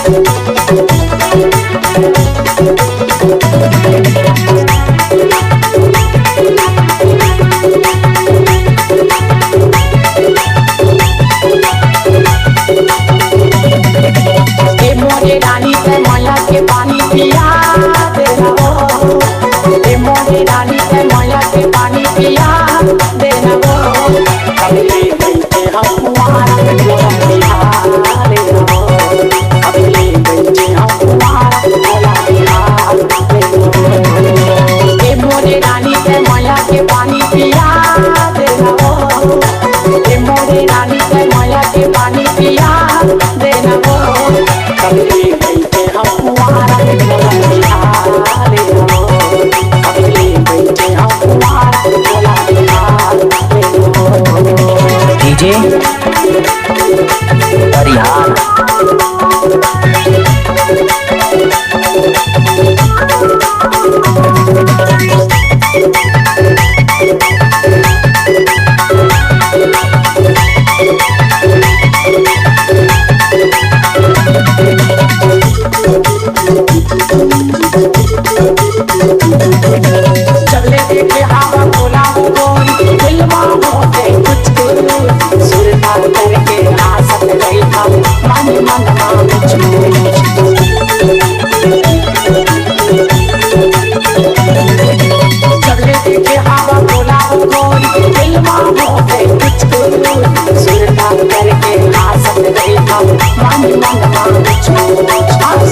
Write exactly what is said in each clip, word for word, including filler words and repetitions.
ए मोरे रानी, तैं मया के पानी पिया देना हो। ए मोरे रानी, तैं मया के पानी पिया देना हो। अगले महीने हम कुंवारा, तोला बिहा लेना हो। अगले महीने हम कुंवारा, तोला बिहा लेना हो। ए मोरे रानी, तैं मया के पानी पिया देना हो। ए मोरे रानी, तैं मया के पानी पिया देना हो। अगले महीने हम कुंवारा, तोला बिहा लेना हो। अगले महीने हम कुंवारा, तोला बिहा लेना हो। डीजे परिहार। चले देखे हवा बोला हो गोरी, दिलवा होते कुछ कुछ, सुरता करके आसत रही था, मन मन मा कुछ कुछ। चले देखे हवा बोला हो गोरी, दिलवा होते कुछ कुछ, सुरता करके आसत रही था, मन मन मा कुछ कुछ।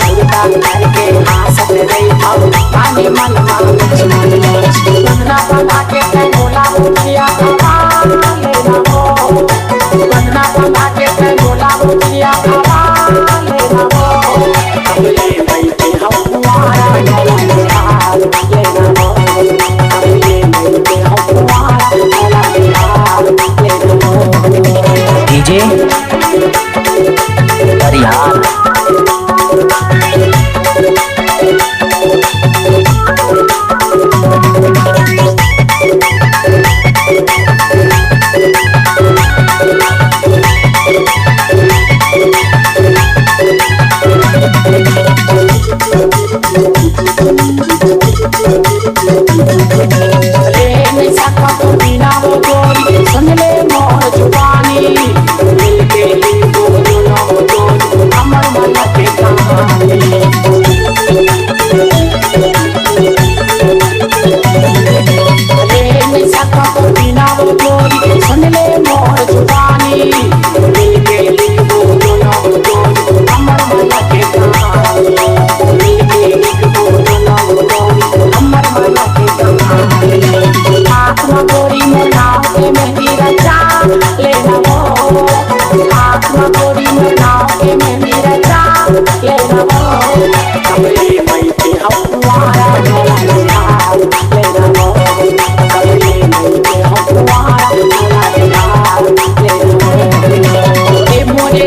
सुरता करके आसत रही था, मन मन मा कुछ कुछ। बंधना बंधा के तैं मोला मुखिया हवा लेना हो। बंधना बंधा के तैं मोला मुखिया हवा लेना हो। अगले महीने हम कुंवारा, तोला बिहा लेना हो। अगले महीने हम कुंवारा, तोला बिहा लेना हो। डीजे परिहार। रे निशा का तू बिना वो गोरी, सुन ले मोर जुबानी। दिल के ही बोल ना वो गोरी, हमर मन के कहानी। रे निशा का तू बिना वो गोरी, सुन ले मोर जुबानी। दिल के ही बोल ना वो गोरी, हमर मन के कहानी। दिल के ही बोल ना वो गोरी, हमर मन के कहानी। हाथ म गोरी मोर नाव के मेहंदी रचा लेना हो। हाथ म गोरी मोर नाव के मेहंदी रचा लेना हो। अगले महीने हम कुंवारा, तोला बिहा लेना हो। अगले महीने हम कुंवारा, तोला बिहा लेना हो। ए मोरे